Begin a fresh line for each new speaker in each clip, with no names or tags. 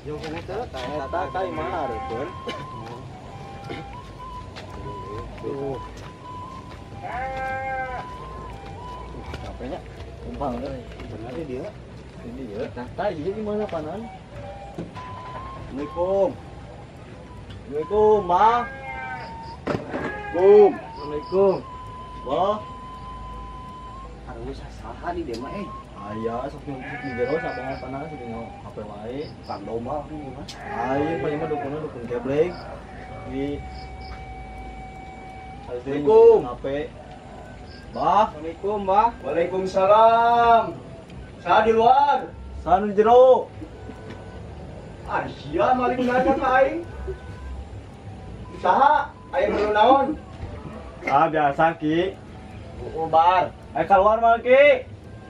Jauh keneh teu? Eta ka imah hareupeun. Tuh.
Capeknya kumpang euy.
Bener di dieu.
Ini ya. Tah ieu gimana panan?
Assalamualaikum.
Assalamualaikum, Ma.
Assalamualaikum.
Assalamualaikum. Wah.
Harus saha di dieu mah eh.
Aya sok di jero sabangan panas di HP wae.
Kang domba ini mah.
Ayo paling mah dukunna dukun geblek. Di
Assalamualaikum.
HP. Bah.
Assalamualaikum, Bah. Waalaikumsalam. Saha di luar?
Saha di jero?
Ah, sia maling nanya ka aing. Saha? Aya perlu naon?
Ah, biasa Ki.
Ubar.
Ayo keluar mah Ki.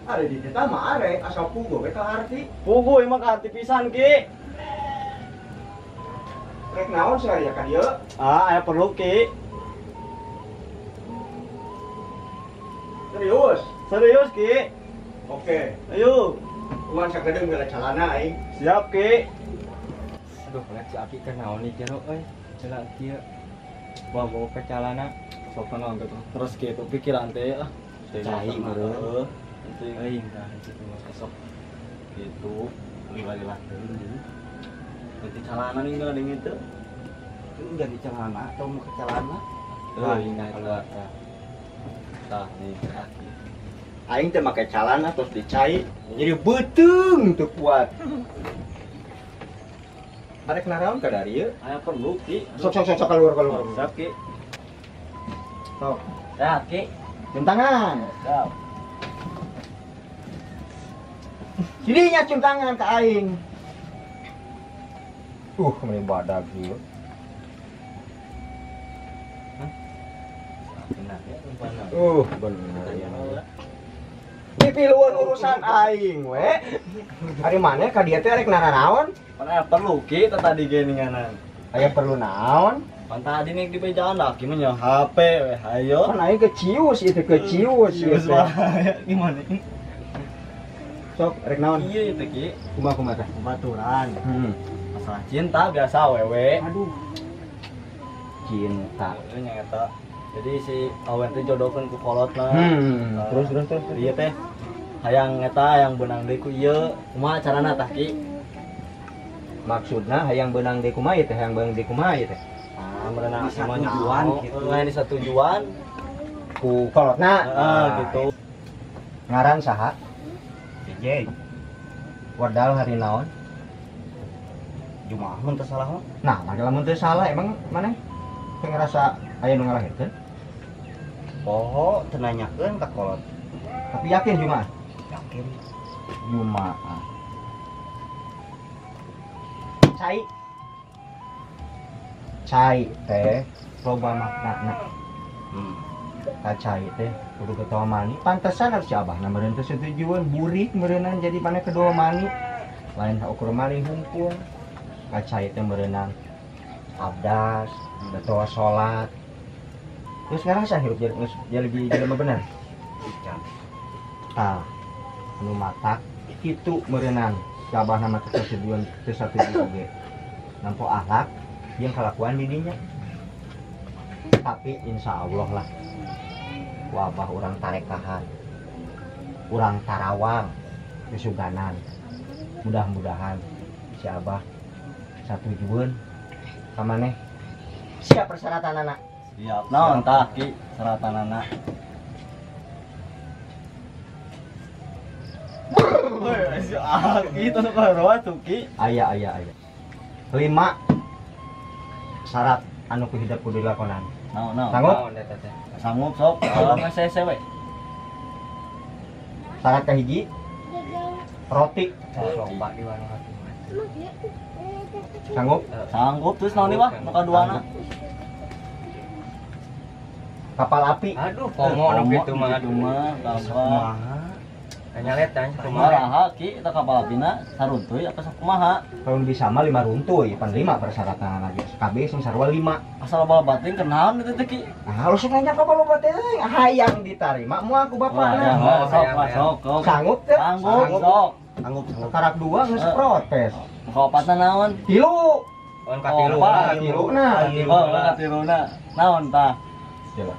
Are di kita mah are asal pugu we ka arti.
Pugu emang ka arti pisan Ki.
Rek naon sia ya ka dieu?
Ah, aya perlu Ki.
Serius?
Serius Ki.
Oke.
Ayo.
Kumaha sakedeung geura calana aing.
Siap Ki.
Aduh, lihat si Aki keur naon di jero euy. Celak kieu. Bawa bawa ke calana.
Sok naon teh terus kitu pikiran teh ah.
Cai meureun.
Penting
euy tah kitu mah
sok gitu lila-lila deui. Ganti calana nih geura dingin teu.
Ganti celana atau mau ke celana?
Euy nah eta. Tah nih Aki.
Aing teh make calana terus dicai jadi beuteung teu kuat. Arek naraon ka dari ieu?
Aya perlu Ki.
Sok sok sok keluar keluar.
Siap Ki.
Sok.
Sehat Ki.
Cium tangan.
Siap.
Sininya cium tangan ka aing. Meni badag ieu.
Hah?
Bener ya. Dipiluan urusan aing we. Ari maneh ka dieu teh arek naranaon?
Pan aya perlu Ki teh tadi geuninganan.
Aya perlu naon?
Pan tadi nih di bejaan laki mah nya HP we hayo.
Pan aing kecius ieu teh kecius ieu teh.
Gimana?
Sok rek naon?
Iya ieu teh Ki.
Kumaha kumaha teh?
Baturan. Masalah cinta biasa wewe.
Aduh. Cinta.
Nya eta. Jadi si awen teh jodohkeun ku kolotna.
Terus terus terus.
Ieu teh hayang eta hayang beunang deui ku ieu. Kumaha carana tah Ki?
Maksudna hayang beunang deui kumaha ieu teh? Hayang beunang deui kumaha ieu teh?
Ah, merenang
Di satujuan gitu.
Lain di satujuan
ku kolotna.
Heeh, gitu.
Ngaran saha? Jeje. Wardal hari naon?
Jumaah mun teu salah mah.
Nah, mah lamun teu salah emang maneh teu ngerasa aya nu ngalahirkeun?
Poho teu nanyakeun ka kolot.
Tapi yakin Jumaah?
Yakin.
Jumaah. Cai. Cai teh loba maknana. Ka cai teh kudu ketua mani. Pantesan harus si abahna meureun teu setujuan burik meureunnan jadi maneh kedua mani. Lain ukur mani hungkul. Ka cai teh meureunnan abdas, ketua salat. Terus ngarasa hirup jadi lebih jelema bener.
Ican.
Tah, anu matak kitu meureunnan si abahna mah teu setujuan teu satuju oge. Nampo akhlak jeung kalakuan di dinya. Tapi insya Allah lah wabah urang tarekahan, urang tarawang, kesuganan. Mudah-mudahan si abah satujueun ka maneh. Siap persyaratanana?
Siap. Naon tah Ki syaratanana? Woi, si Aki tos karoa tuh Ki.
Aya aya aya. 5 syarat anu ku hidup kudu dilakonan.
Naon naon?
Sanggup?
Sanggup sok. Kalau nge-CC we.
Syarat kahiji roti.
Loba di warung atuh.
Sanggup?
Sanggup terus naon nih wah nu kaduana?
Kapal api.
Aduh, komo nu kitu mah aduh
mah gampang.
Tanya let tanya sakumaha Ki eta kapal apina saruntuy apa sakumaha?
Kalau bisa mah 5 runtuy, pan 5 persyaratan lagi. KB sing sarua 5.
Asal bala batin kenaon itu teh Ki?
Nah, harus nanya ka bala batin hayang ditarima moal ku bapakna.
Sok sok.
Sanggup teh?
Sanggup sok.
Sanggup sanggup.
Karak 2 geus protes.
Kaopatna naon?
3.
On katilu.
Katiluna.
Oh, katiluna. Naon tah?
Jelas.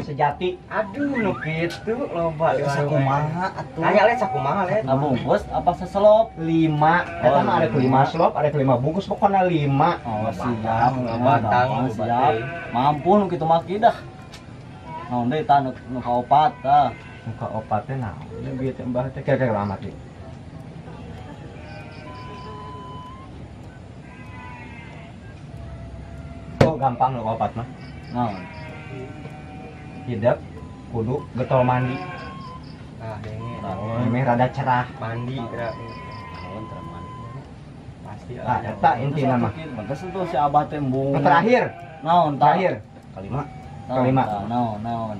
Sejati.
Aduh, nu kitu loba
sakumaha atuh.
Tanya let sakumaha let.
Bungkus apa seselop?
5. Eta mah ada 5 selop, ada 5 bungkus, pokoknya 5.
Oh, siap.
Batang
siap. Mampu nu kitu mah ki dah. Naon deui tah nu kaopat tah.
Nu kaopat teh naon? Bieu teh mbah teh kira-kira amat ieu. Oh, gampang nu kaopat mah.
Naon?
Hidup kudu getol mandi.
Ah, denge.
Meh rada cerah
mandi gerak.
Naon cerah mandi.
Pasti
ah, eta intina mah.
Bagus tuh si Abah teh embung.
Terakhir.
Naon
terakhir?
Kalima.
Kalima.
Naon naon.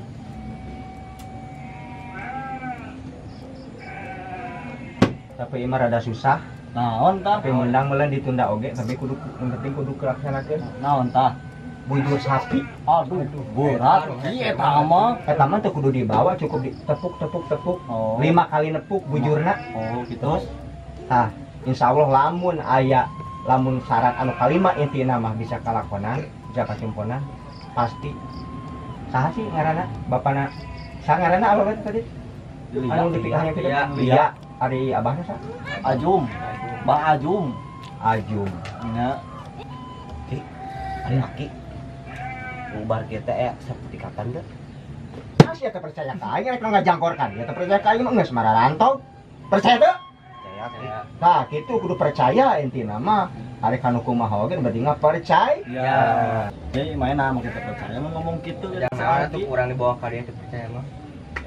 Tapi imah rada susah.
Naon tah?
Tapi menang meuleun ditunda oge, tapi kudu yang penting kudu kelaksanakeun.
Naon tah?
Bujur sapi.
Aduh, berat ki eta mah.
Eta mah teu kudu dibawa, cukup ditepuk tepuk tepuk.
Oh.
5 kali nepuk bujurna.
Oh, gitu.
Terus tah, insyaallah lamun aya lamun syarat anu kalima intina mah bisa kalakonan, bisa kacumponan, pasti. Saha sih ngaranna? Bapana saha ngaranna apa tadi? Anu dipikahnya kitu. Lia. Ari abahna saha?
Ajum. Bah Ajum.
Ajum.
Nya.
Ki, ari aki. Ubar kita ya seperti kapan deh?
Masih ya percaya ka aing rek ngajangkorkan. Ya percaya ka aing mah geus mararantau. Percaya teu?
Percaya.
Tah kitu kudu percaya intina mah. Ari kanu kumaha oge berarti mah percaya.
Ya. Jadi main mah kita percaya mah ngomong kitu.
Jangan tuh kurang dibawa ka dieu teu percaya mah.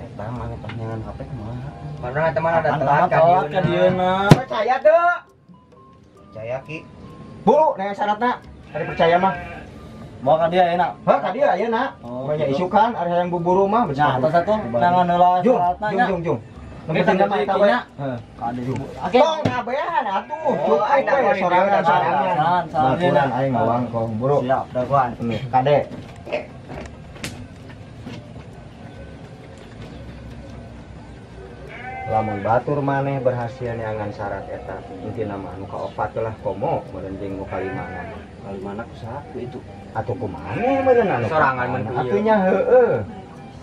Eta mah panjangan HP kumaha?
Padahal eta mah ada telat ka dieuna.
Percaya teu?
Percaya Ki.
Buru nanya syaratna. Ari percaya mah.
Bawa ka dia enak.
Hah, ka dia ayeuna. Banyak isukan ari hayang buburu mah.
Nah, atas satu nangan heula syaratna nya.
Jung jung jung. Penting mah eta we.
Heeh. Oke.
Tong ngabean atuh. Cukup we sorangan sorangan. Baturan aing ngawangkong buru.
Siap, dagoan.
Kade. Lamun batur maneh berhasil neangan syarat eta intina mah nu kaopat lah komo meureun jeung nu kalimana mah.
Kalimana ku saha ku itu?
Atuh kumaha meureun anu
sorangan mun
atuh nya heueuh.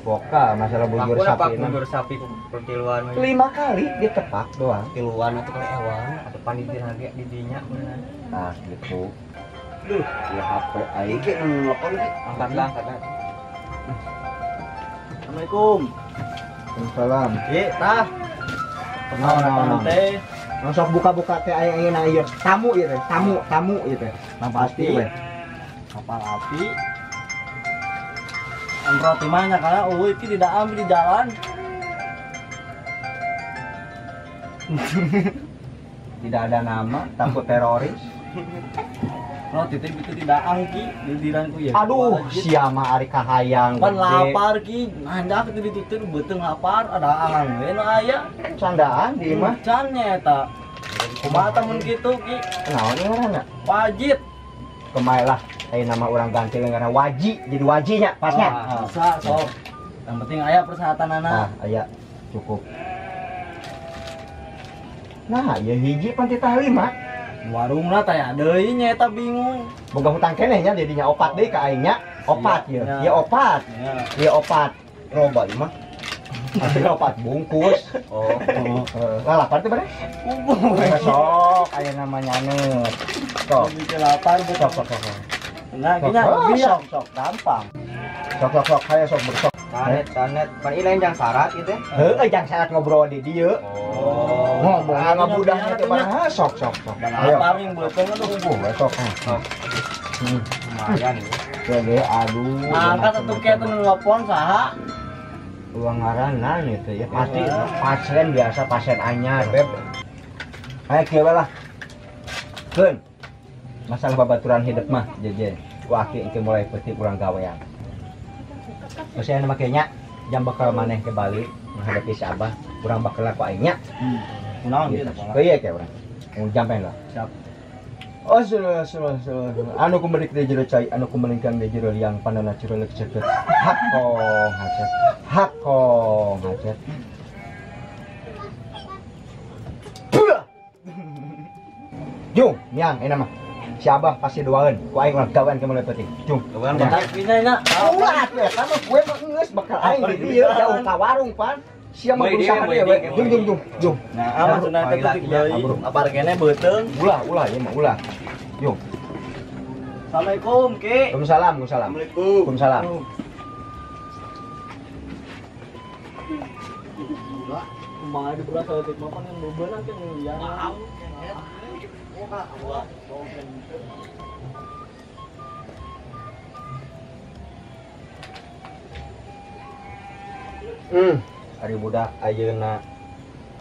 Boka masalah bujur sapi.
Bujur sapi tiluan
5 kali ditepak doang.
Tiluan atuh kali ewang
atuh panitir ge di dinya meureun.
Tah gitu.
Duh, ya HP aing ge nu nelpon ge.
Angkatlah, angkatlah.
Assalamualaikum.
Waalaikumsalam.
Ki, tah.
Naon teh? Sok buka-buka teh aya ayeuna ieu. Tamu ieu teh, tamu, tamu ieu teh.
Nah,
pasti we.
Kapal api. Roti mah nya kana eueuh ki tidak ambil di jalan.
Tidak ada nama, takut teroris.
Roti teh itu tidak angki di diran ku ya.
Aduh, siama ari kahayang.
Pan lapar ki, nandak teu ditutur beuteung lapar, ada ang we nu aya.
Candaan di imah.
Can nya eta. Kumaha tah mun kitu ki?
Naon ngaranna?
Wajib.
Kemae lah, aya nama urang ganti ngaranna Waji, jadi Wajinya pasnya.
Bisa sok. Yang penting aya persyaratanana.
Ah, aya cukup. Nah, ya hiji pan titah 5.
Warungna teh deui nya eta bingung.
Boga hutang keneh nya jadinya opat deui ka aing nya. Opat ieu. Ieu opat. Ieu opat.
Loba ieu mah.
Tapi opat bungkus.
Oh.
Lah lapar teh bare? Sok aya namanya nyaneut. Sok.
Bikin lapar
sok sok sok.
Nah, gini
sok sok gampang. Sok sok sok hayo sok bersok.
Sanet sanet. Pan ieu lain jang syarat ieu teh.
Heueuh jang syarat ngobrol di dieu.
Oh.
Ngomong ngabudahnya teh mah sok sok sok.
Ayo. Paring beuteung aduh.
Sok.
Sok. Lumayan ya.
Ge aduh.
Angkat atuh ke teu nelpon saha?
Uang ngaranna itu ya pasti pasien biasa pasien anyar beb. Ayo kieu lah. Keun. Masalah babaturan hidup mah jeje. Ku aki engke mulai peuting urang gawean. Geus aya make nya. Jam bakal maneh ke balik menghadapi si Abah, urang bakal ku aing nya.
Kunaon
gitu.
Kieu
Kieu ke urang. Mun jampen lah.
Siap.
Oh, sudah. Anu kumerik di jero cai, anu kumelingkang di jero liang, panana jero lek ceket. Hakong hacet. Hakong hacet. Jung, miang enak mah. Si Abah pasti doaeun, ku aing ulah gawean ke mulai penting. Jung,
gawean batak pindah na.
Ulah atuh eta mah kue mah geus bakal aing di dieu jauh ka warung pan. Sia mah berusaha deui we. Jung, jung.
Nah, aman cenah teh deui. Apar kene beuteung.
Ulah ieu mah ulah. Jung.
Assalamualaikum, Ki.
Waalaikumsalam, waalaikumsalam.
Assalamualaikum.
Waalaikumsalam.
Kumaha di beras saeutik mah pan yang bebeunang teh liang.
Ari budak ayeuna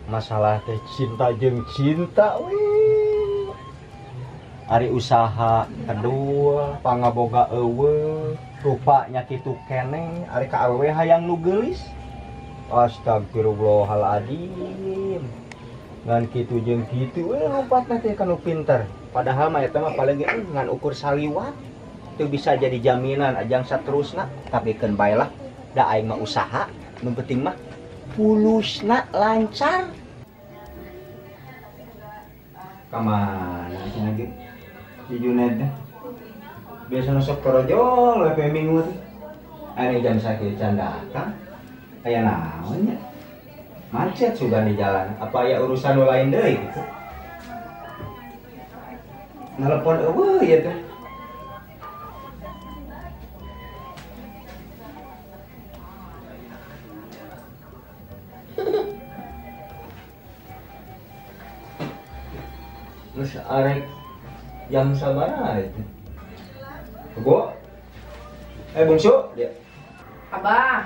masalah teh cinta jeung cinta wih. Ari usaha kedua pangaboga eueuh rupanya kitu keneh ari ka awewe hayang nu geulis. Astagfirullahaladzim. Ngan kitu jeung kitu we lompatna teh ka nu pinter. Padahal mah eta mah paling ge ngan ukur saliwat teu bisa jadi jaminan ajang saterusna, tapi keun bae lah da aing mah usaha nu penting mah pulusna lancar. Kamana cenah ge? Si Juned teh. Biasana sok torojol we minggu teh. Ane jam sakieu can datang. Aya naon nya? Macet sugan di jalan. Apa aya urusan nu lain deui gitu. Nelepon eueuh ieu teh. Terus arek jam sabaraha itu? Bo? Bungsu? Dia.
Abah.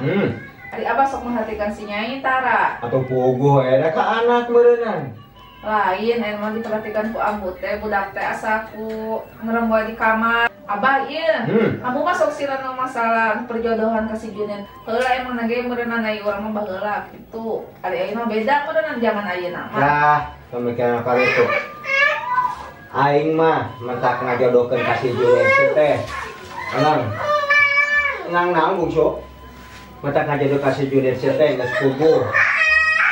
Ari abah sok merhatikan si Nyai Tara.
Atau pogo era ka anak meureunang.
Lain aya mah diperhatikan ku ambu teh budak teh asa ku ngerem wae di kamar. Abah ieu. Ambu mah sok sirana masalah perjodohan ka si Junen. Heula emang nage meureunang ai urang mah baheula kitu. Ari ayeuna beda meureunang zaman ayeuna mah.
Lah, pemikiran apa itu? Aing mah mentak ngajodohkeun ka si Junen teh. Enang. Enang naon bungsu? Mentak ngajodoh ka si Junen teh geus kubuh.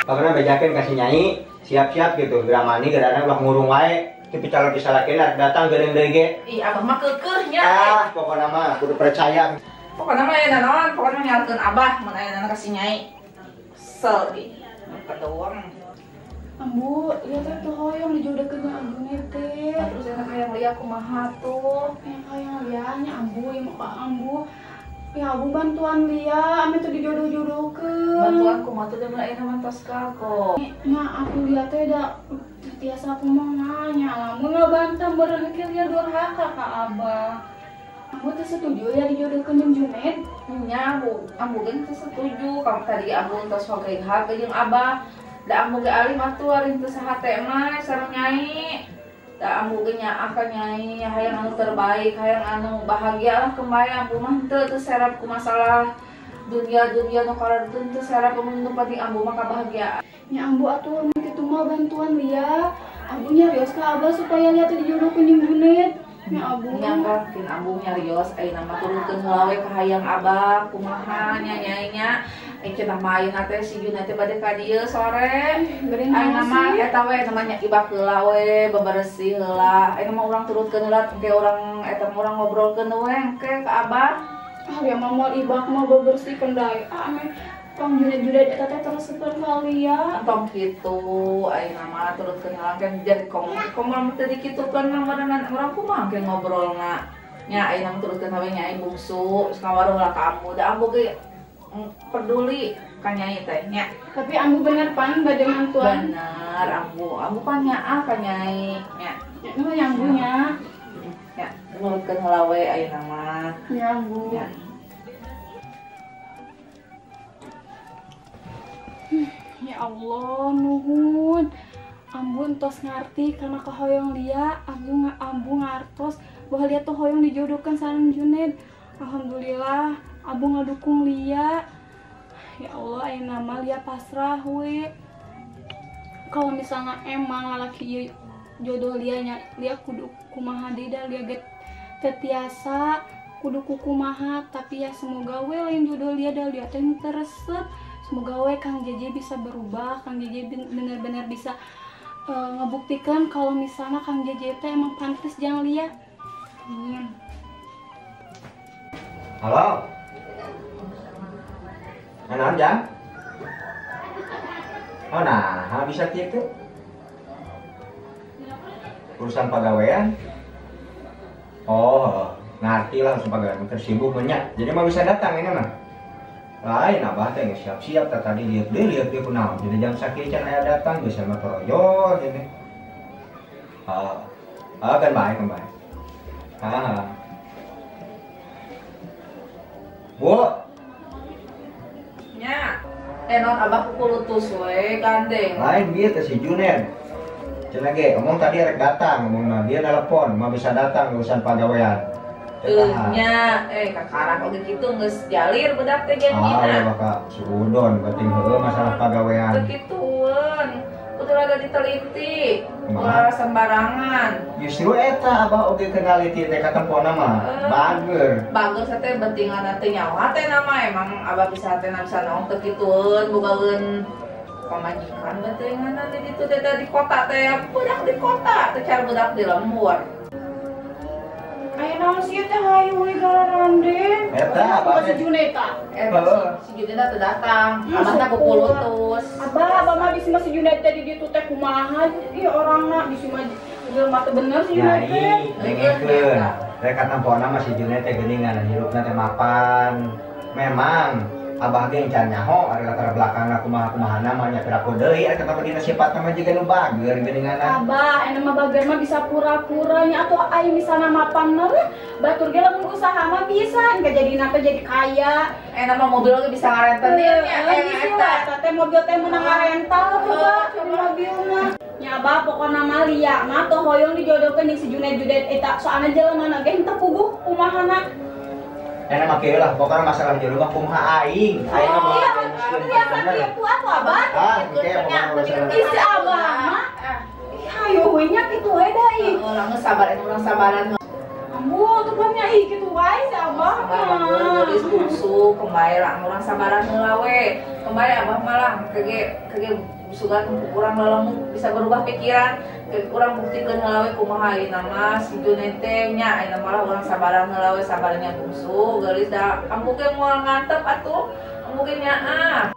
Pokona bejakeun ka si Nyai, siap-siap gitu. Gramani geurana ulah ngurung wae. Tapi calon disalahkeun arek datang geureung deui ge.
Ih, abah mah keukeuh nya.
Ah, pokona mah kudu percaya.
Pokona mah aya naon, pokona mah nyalkeun abah mun aya naon ka si Nyai. Kesel ge. Kadoang.
Ambu, ieu teh teu hoyong dijodohkeun jeung Ambu teh.
Terus enak hayang liat kumaha tuh?
Yang hayang liat nya Ambu, ieu mah Ambu. Ya Ambu bantuan lia, ame teu dijodoh-jodohkeun.
Bantuan kumaha tuh da mun ayeuna mah tos kako.
Nya aku liat teh da tiasa kumaha nya lamun ngabantah meureun ke lia durhaka ka Abah. Ambu teh setuju ya dijodohkeun jeung Junet?
Nya Ambu ge teu setuju. Kamu tadi Ambu tos hoge hak jeung Abah. Da ambu ge alim atuh ari teu sahate mah sareng Nyai. Da ambu ge nyaah ka Nyai hayang anu terbaik, hayang anu bahagia lah kembali ambu mah teu serap ku masalah dunia-dunia nu kararitu teu serap mun nu penting ambu mah kabahagiaan.
Nya ambu atuh mun kitu mah bantuan lia. Ambu nyarios ka Abah supaya lia teh dijodohkeun jeung Junet. Nya ambu.
Nya kan ambu nyarios ayeuna mah turunkeun heula we ka hayang Abah kumaha nya Nyai nya. Cenah mah ayeuna teh si Junet teh bade ka dieu sore. Ayeuna mah eta we namanya ibak heula we beberesih heula. Ayeuna mah urang turutkeun heula engke urang eta mah urang ngobrolkeun we engke ka Abah.
Ah ya mah moal ibak mah bebersih kendai. Ah ame tong Junet-Junet eta teh teresepeun ka lia.
Tong kitu ayeuna mah turutkeun heula kan jadi komo teu dikitukeun mah meureunana urang kumaha engke ngobrolna. Nya ayeuna mah turutkeun we Nyai bungsu ngawaruh heula ka Ambu. Da Ambu ge peduli ka Nyai teh nya.
Tapi Ambu bener pan bade mantuan.
Bener Ambu pan nyaah ka Nyai nya.
Nya nu Ambu nya.
Nya nurutkeun heula we ayeuna mah.
Nya Ambu.
Nya.
Ya Allah nuhun. Ambu entos ngarti karena kahoyong lia, ambu ngartos bahwa lia tuh hoyong dijodohkan sareng Junet. Alhamdulillah, ambu ngadukung lia. Ya Allah, ayeuna mah Lia pasrah we. Kalau misalnya emang lalaki ieu jodoh Lia nya, Lia kudu kumaha deui da Lia ge teu tiasa kudu kukumaha, tapi ya semoga we lain jodoh Lia da Lia teh teu resep. Semoga we Kang JJ bisa berubah, Kang JJ bener-bener bisa ngebuktikan kalau misalnya Kang JJ teh emang pantes jang Lia. Amin.
Halo. Naon jang? Oh nah, bisa gitu. Urusan pagawean. Oh, ngerti lah urusan pagawean, tersibuk banyak. Jadi mah bisa datang ini mah. Lain abah teh geus siap-siap tah tadi lihat deui kunaon. Jadi jam sakieu can aya datang geus sama toroyor jadi. Oh. Oh, kan baik, kan baik. Ah. Bu.
Nya. Non abah kukulutus we gandeng.
Lain bieu teh si Junen. Cenah ge ngomong tadi rek datang, ngomongna dia telepon, mah bisa datang urusan pagawean.
Nya, kakarak oge kitu geus jalir budak teh janjina.
Ah, bakal suudon penting heueuh masalah pagawean.
Teu kitueun. Kudu rada diteliti, ulah sembarangan.
Justru eta abah oge kenaliti teh katempona mah. Bager.
Bager teh bentingan teh nyawa teh nama emang abah bisa teh bisa naon teu kitueun bogaeun pamajikan bentingan di ditu teh di kota teh budak di kota teh cara budak di lembur.
Aya naon sih teh hayu we galarande.
Eta abah
si Juneta.
Eta si Juneta teh datang, abah teh kukulutus.
Abah, abah mah bisi mah si Juneta di ditu teh kumaha ieu orangna bisi mah jelema teh bener si Juneta.
Nyai, dengekeun. Rek katempona mah si Juneta teh geuningan hirupna teh mapan. Memang abah ge can nyaho ari latar belakangna kumaha-kumahana mah nya piraku deui ari kata dina sifatna mah jiga nu bager geuninganan.
Abah, ena mah bager mah bisa pura-pura nya atuh ai misalna mapan mah batur ge lamun usaha mah bisa engke jadina teh jadi kaya.
Ena mah mobil oge bisa ngarentenir nya
eta teh mobil teh meunang ngarental coba mobilna. Nya abah pokona mah Lia mah teu hoyong dijodohkeun jeung si Junet-Junet eta soalna jelemana ge henteu puguh kumahana.
Enak mah kieu lah, pokoknya masalah jodoh mah kumaha aing. Aing mah moal
biasa kitu atuh abah.
Ah, engke pokokna urusan.
Ih si abah mah. Ih hayu we nya kitu we da ih.
Urang geus sabar urang sabaran.
Ambu tuh nya ih kitu wae si abah mah.
Geus bungsu kembali lah urang sabaran heula we. Kembali abah malah kege sugan urang lelemu bisa berubah pikiran, urang buktikeun heula we kumaha ayeuna mah si Junet teh nya ayeuna malah urang sabaran heula we sabarnya bungsu geulis da ambu ge moal ngantep atuh ambu ge nyaah.